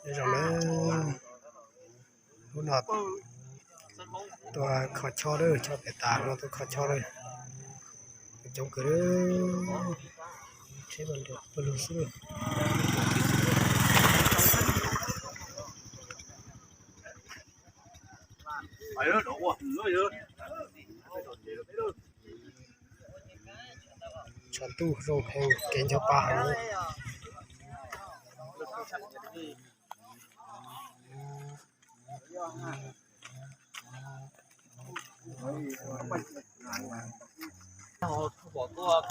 Nyob zoo na, hnub no tuaj kho chob lawm, chob pem tas no tuaj kho chob lawm. Coob kawg, tsheb pawg lug xwb. Tshav ntuj zoo heev, kev ncho pa heev. Pom tuaj,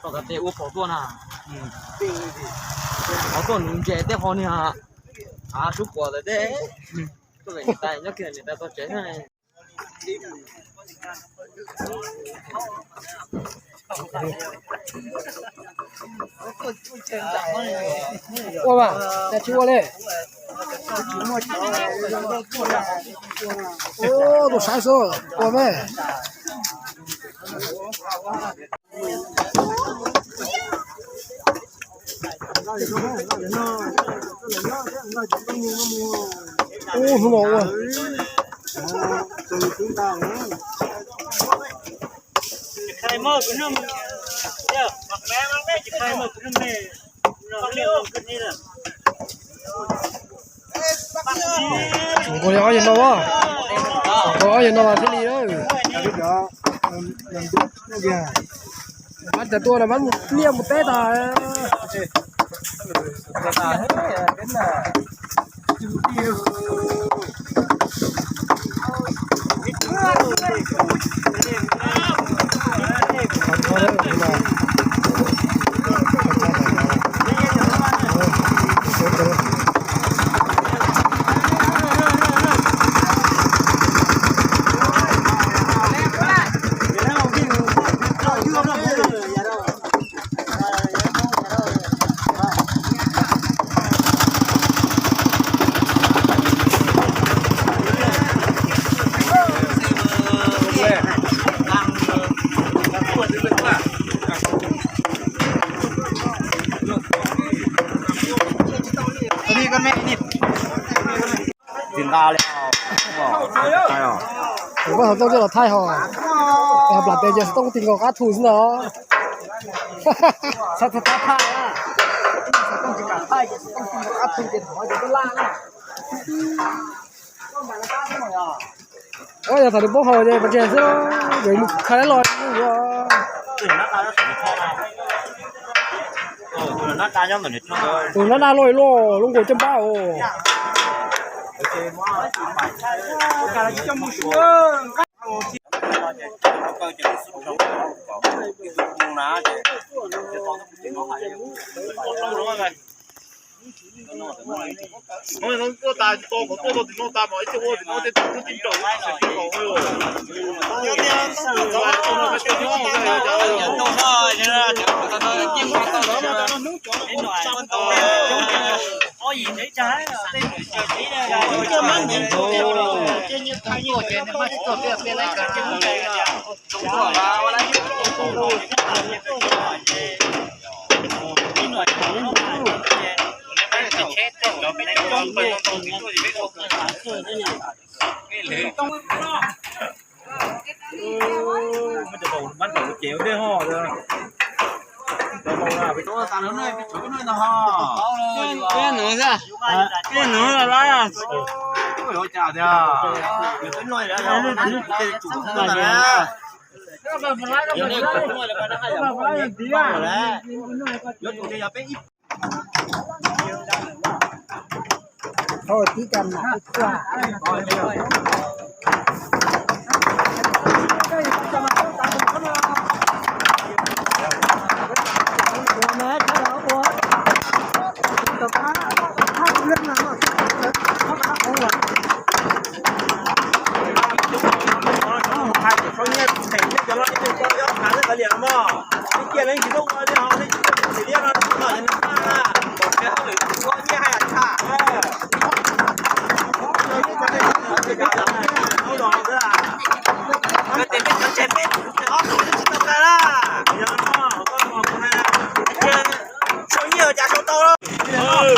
tom kav tes ua pom tuaj na. Pom tuaj nuv ntses tej ho niag, av sub puas tawm tej, tuaj niam tais nyob kiag niam tais txog tsev na. Ua mas, cas tsis ua li? Tus saib xwb, ua me. Ub, hnub no ua. Nkaus li ob yawg no, nkaus ob yawg no mas thiaj li. Mab cov tuaj no mab mus liaj mus teb tas. Tsis nqa li. Ua hauv tooj coj los thaij hos. Plam tes ces xov tooj ti nkaus qab thu xwb ntag. Xov tooj tsis kam thaij ces xov tooj ti nkaus qab thu ces thov ces twb laj na. Yog thaum nws poob hauv ces pov tseg xwb, yuav mus kha los. Tus nab da los lub nkaus caj npab os. Tau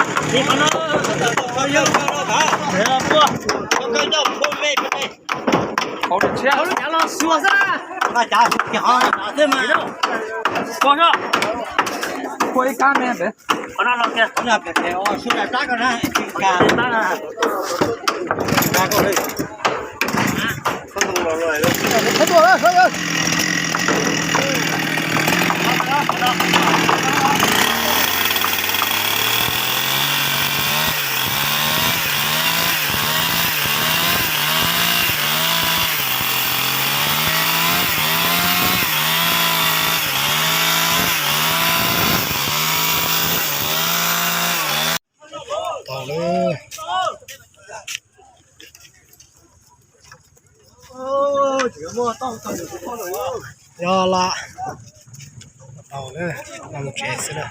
lawm. Yog lam tau lawm, mus tsev xwb na.